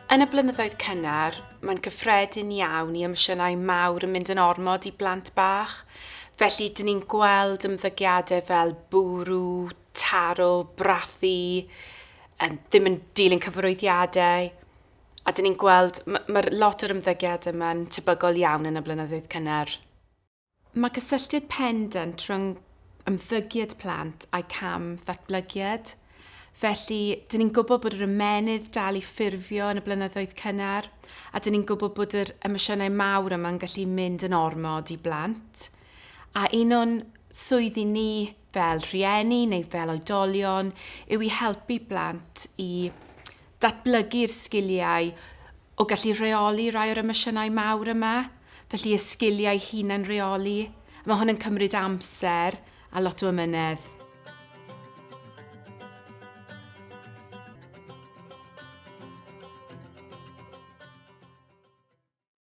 Yn y blynyddoedd cynnar, mae'n cyffredin iawn i emosiynau mawr yn mynd yn ormod i blant bach. Felly, dyn ni'n gweld ymddygiadau fel bwrw, taro, brathu, um, ddim yn dilyn cyfarwyddiadau. A dyn ni'n gweld, mae ma lot o'r ymddygiad yma'n tebygol iawn yn y blynyddoedd cynnar. Mae cysylltiad pendant rhwng ymddygiad plant a'u cam ddatblygiad. Felly, dyn ni'n gwybod bod yr ymennydd dal i ffurfio yn y blynyddoedd cynnar, a dyn ni'n gwybod bod yr emosiynau mawr yma'n gallu mynd yn ormod i blant. A un o'n swyddi ni fel rhieni neu fel oedolion yw i helpu blant i datblygu'r sgiliau o gallu rheoli rai o'r emosiynau mawr yma, felly y sgiliau hunan-reoli. Mae hwn yn cymryd amser a lot o amynedd.